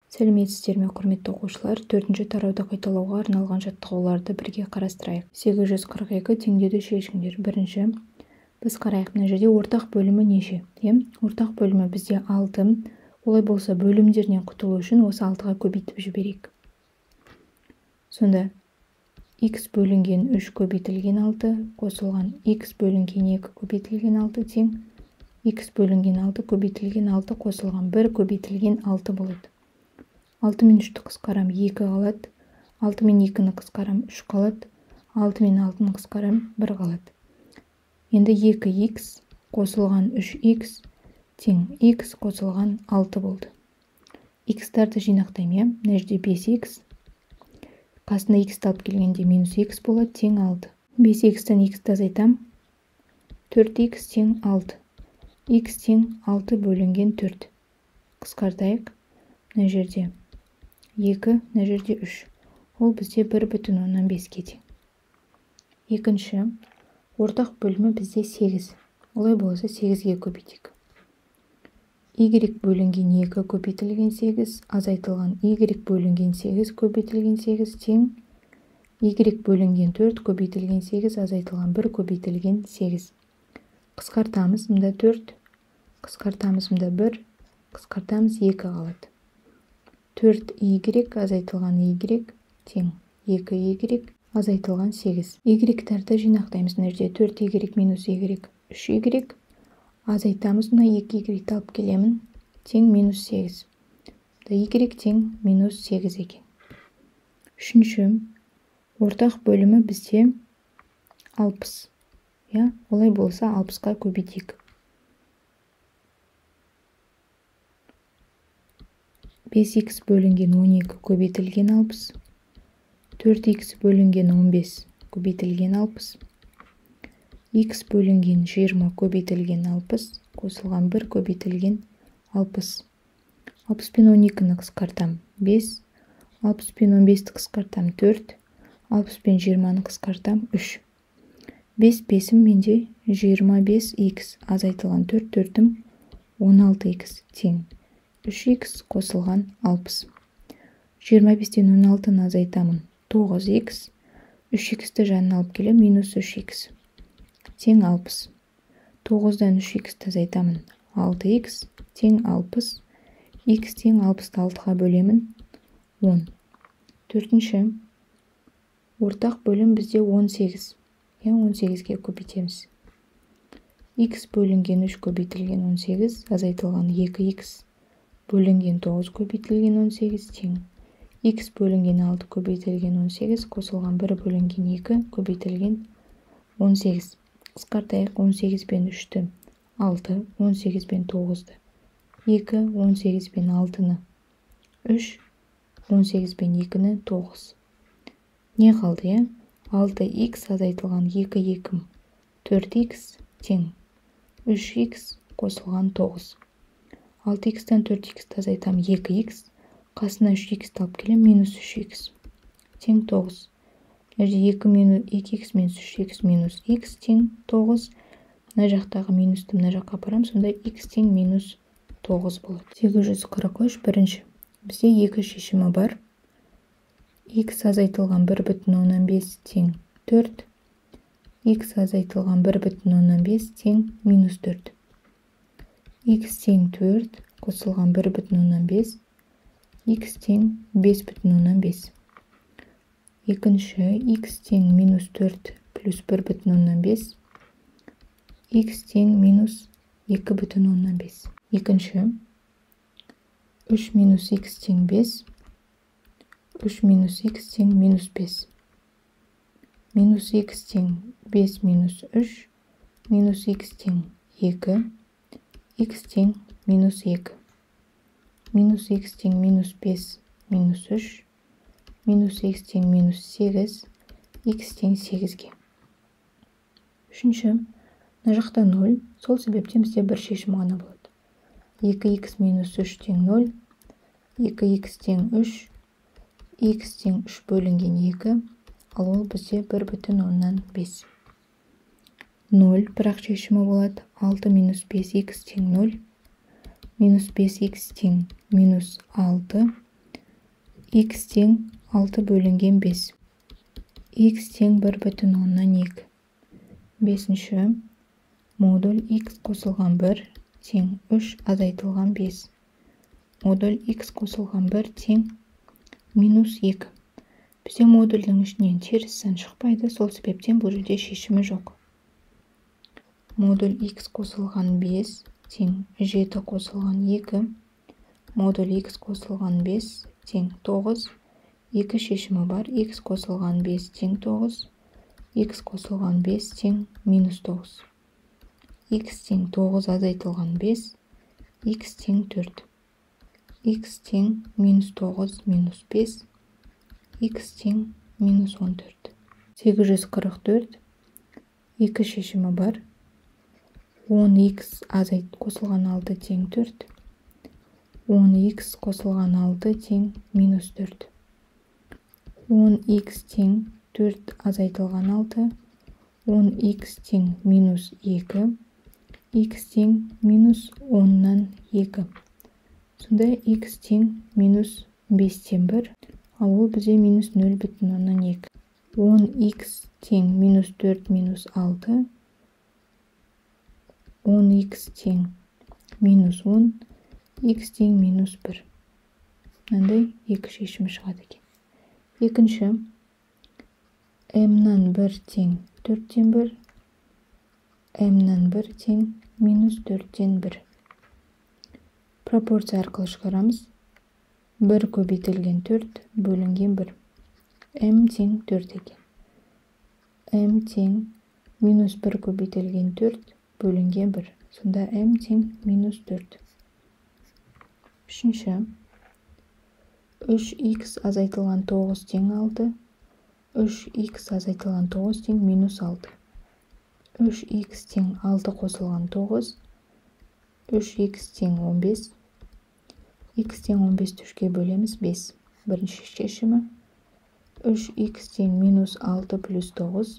Сәлеметсіздер ме, құрметті оқушылар? Төртінші тарауды қайталауға арналған жаттығуларды бірге қарастырайық. 842 теңдеуді шешіңдер. Бірінші, біз қарайық, мына жерде ортақ бөлімі неше? Ортақ бөлімі бізде 6. Олай болса, бөлімдерінен құтылу үшін осы 6-ға көбейтіп жіберейік. Сонда x бөлінген 3 көбейтілген 6 қосылған x бөлінген 2 көбейтілген 6 тең x бөлінген 6 көбейтілген 6 қосылған 1 көбейтілген 6 болады. 6 мен 3-ті қысқарам 2 қалады, 6 мен 2-ні қысқарам 3 қалады, 6 мен 6-ны қысқарам 1 қалады. Енді 2x қосылған 3x тең x қосылған 6 болды. X-тарды жинақтаймын, мына жерде 5x, қасына x-ті алып келгенде минус x болады, тең 6. 5x-тен x-ті азайтам, 4x тең 6. X тең 6 бөлінген 4. Қысқартайық, мына жерде 2, мына жерде 3. Ол бізде 1,5-ке тең. Екінші, ортақ бөлімі бізде 8. Олай болса 8-ге көбейтейік. Y бөлінген 2 көбейтілген 8, азайтылған y бөлінген 8 көбейтілген 8 тең y бөлінген 4 көбейтілген 8, азайтылған 1 көбейтілген 8. Қысқартамыз, мында 4, қысқартамыз, мында 1, қысқартамыз, 2 қалады. 4y азайтылған y тең 2y азайтылған 8. Y-тарды жинақтаймыз. Мына жерде 4y минус y 3y азайтамыз, мына 2y-ті алып келемін, тең минус 8. Y тең минус 8 екен. Үшінші, ортақ бөлімі бізде 60. Олай болса 60-қа көбейтейік. 5x бөлінген 12 көбейтілген 60, 4x бөлінген 15 көбейтілген 60, x бөлінген 20 көбейтілген 60, қосылған 1 көбейтілген 60. 60 пен 12-ні қысқартам 5, 60 пен 15-ті қысқартам 4, 60 пен 20-ны қысқартам 3. 5 5-ім менде 25x азайтылған 4 4-ім 16x тең 3x қосылған 60. 25-тен 16-ны азайтамын 9x, 3x-ті жанына алып келем, минус 3x тең 60. 9-дан 3x-ті азайтамын 6x тең 60, x тең 60-ты 6-ға бөлемін 10. Төртінші, ортақ бөлім бізде 18. 18-ге көбейтеміз. X бөлінген 3 көбейтілген 18, азайтылған 2x бөлінген 9 көбейтілген 18 тең x бөлінген 6 көбейтілген 18 қосылған 1 бөлінген 2 көбейтілген 18. Қысқартайық, 18 пен 3-ті 6, 18 пен 9-ды 2, 18 пен 6-ны 3, 18 пен 2-ні 9. Не қалды, 6x азайтылған 2 2 4x тең 3x қосылған 9. 6x-тен 4x-ті азайтам 2x, қасына 3x-ті алып келем, минус 3x тең 9. Мына жерде 2x минус 3x минус x тең 9. Мына жақтағы минусты мына жаққа апарам, сонда x тең минус 9 болады. 843 бірінші. Бізде екі шешімі бар. X азайтылған 1,5 тең 4, x азайтылған 1,5 тең минус 4. X тең 4 қосылған 1,5, x тең 5,5. Екінші, x тең минус 4 плюс 1,5, x тең минус 2,5. Екінші, 3 минус x тең 5, 3 минус x тең минус 5. Минус x тең 5 минус 3, минус x тең 2, x тең минус 2. Минус x тең минус 5 минус 3, минус x тең минус 8, x тең 8-ге. Үшінші, мына жақта 0, сол себептен бізде бір шешім ғана болады. 2x минус 3 тең 0, 2x тең 3, x тең 3 бөлінген 2, ал ол бізде 1,5. 0 бірақ шешімі болады. 6 минус 5x тең 0, минус 5x тең минус 6, Х тең 6 бөлінген 5. Х тең 1,2. Бесінші, модуль х қосылған 1 тең 3 азайтылған 5. Модуль х қосылған 1 тең минус 2. Бізде модульдің ішінен теріс сан шықпайды, сол себептен бұл жерде шешімі жоқ. Модуль х қосылған 5 тең 7 қосылған 2. Модуль х қосылған 5 тең 9. Екі шешімі бар. Х қосылған 5 тең 9. Х қосылған 5 тең минус 9. Х тең 9 азайтылған 5. Х тең 4. Х тең минус 9 минус 5. Х тең минус 14. 844. Екі шешімі бар. 10х азайт қосылған 6 тең 4. 10х қосылған 6 тең минус 4. 10х тең 4 азайтылған 6. 10х тең минус 2. Х тең минус 10-нан 2. Сонда х тең минус 5-тен 1. Ал ол бізде минус 0,2. 10х тең минус 4 минус 6. 10х тең минус 10. Х тең минус 1. Мынандай екі шешімі шығады екен. Екінші, m-нан 1 тең 4-тен 1, m-нан 1 тең минус 4-тен 1. Пропорция арқылы шығарамыз. 1 көбейтілген 4 бөлінген 1. M тең 4 екен. M тең минус 1 көбейтілген 4 бөлінген 1. Сонда m тең минус 4. Үшінші, 3х азайтылған 9 тең 6. 3х азайтылған 9 тең минус 6. 3х тең 6 қосылған 9. 3х тең 15. Х тең 15 3-ке бөлеміз 5. Бірінші шешімі. 3х тең минус 6 плюс 9.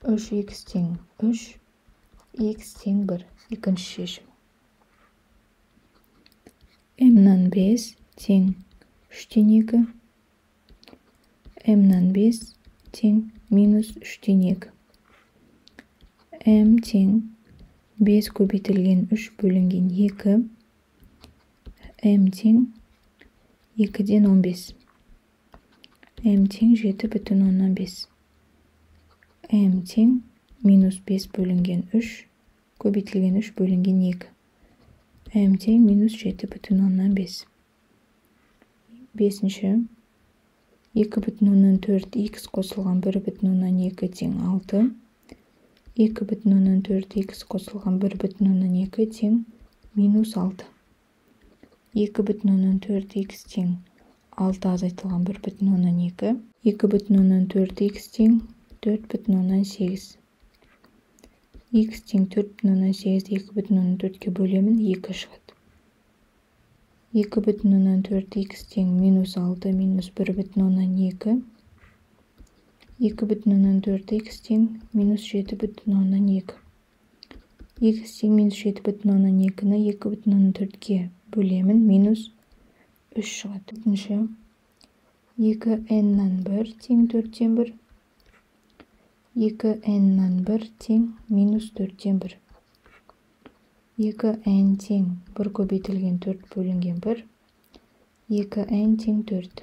3х тең 3. Х тең 1. Екінші шешімі. M-нан 5 тең 3-тен 2. M-нан 5 тең минус 3-тен 2. M тең 5 көбейтілген 3 бөлінген 2. M тең 2-ден 15. M тең 7,5. M тең минус 5 бөлінген 3 көбейтілген 3 бөлінген 2. M тең минус 7,5. Бесінші, 2,4 х қосылған 1,2 тең 6. 2,4 х қосылған 1,2 тең минус 6. 2,4 х тең 6 азайтылған 1,2. 2,4 х тең 4,8. Х тең 4,8 2,4-ке бөлемін, 2 шығады. 2,4 х тең минус 6 минус 1,2. 2,4 х тең минус 7,2. Х тең минус 7,2-ні 2,4-ке бөлемін, минус 3 шығады. Төртінші, 2n-нан 1 тең 4-тен 1. 2n-нан 1 тең минус 4-тен 1. 2n тең 1 көбейтілген 4 бөлінген 1. 2n тең 4.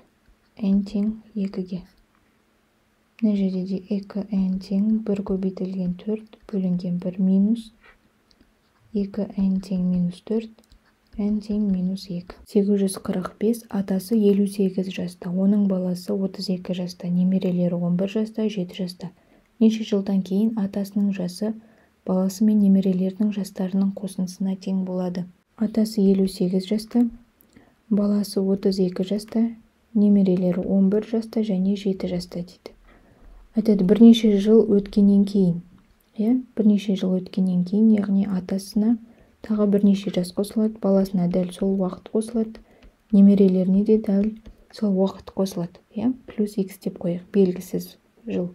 N тең 2-ге. Мына жерде де 2n тең 1 көбейтілген 4 бөлінген 1 минус 2n тең минус 4. N тең минус 2. 845. Атасы 58 жаста, оның баласы 32 жаста, немерелері 11 жаста, 7 жаста. Неше жылдан кейін атасының жасы баласы мен немерелерінің жастарының қосындысына тең болады? Атасы 58 жаста, баласы 32 жаста, немерелері 11 жаста және 7 жаста дейді. Айтады, бірнеше жыл өткеннен кейін, бірнеше жыл өткеннен кейін, яғни атасына тағы бірнеше жас қосылады, баласына дәл сол уақыт қосылады, немерелеріне де дәл сол уақыт қосылады, плюс х деп қояйық, белгісіз жыл.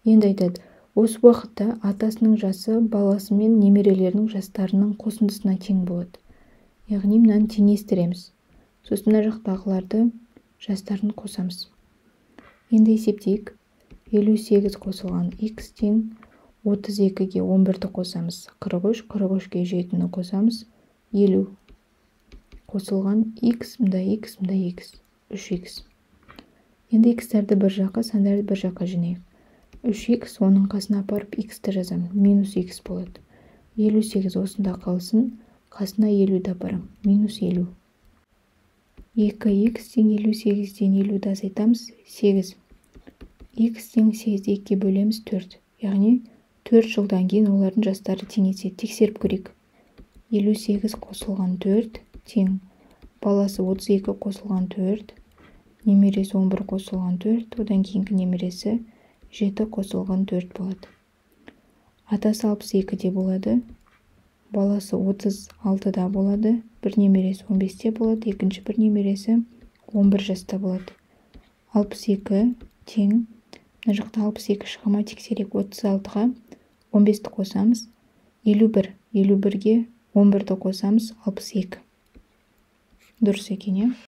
Енді айтады, осы уақытта атасының жасы баласы мен немерелерінің жастарының қосындысына тең болады. Яғни мынаны теңестіреміз. Сосын мына жақтағыларды жастарын қосамыз. Енді есептейік. 58 қосылған х тең 32-ге 11-ді қосамыз, 43, 43-ге 7-ні қосамыз, 50. Қосылған х, мында х, мында х, 3х. Енді х-тарды бір жаққа, сандарды бір жаққа жинайық. 3х, оның қасына апарып х-ті жазамын, минус х болады. 58 осында қалсын, қасына 50-ді апарамын, минус 50. 2х тең 58-ден 50-ді азайтамыз, 8. Х тең 8-ді 2-ге бөлеміз, 4. Яғни 4 жылдан кейін олардың жастары теңеседі. Тексеріп көрейік. 58 қосылған 4 тең баласы 32 қосылған 4, немересі 11 қосылған 4, одан кейінгі немересі 7 қосылған 4 болады. Атасы 62-де болады, баласы 36-да болады, бір немересі 15-те болады, екінші бір немересі 11 жаста болады. 62 тең, мына жақта 62 шыға ма тексерейік. 36-ға 15-ті қосамыз, 51, 51-ге 11-ді қосамыз, 62. Дұрыс екен, иә?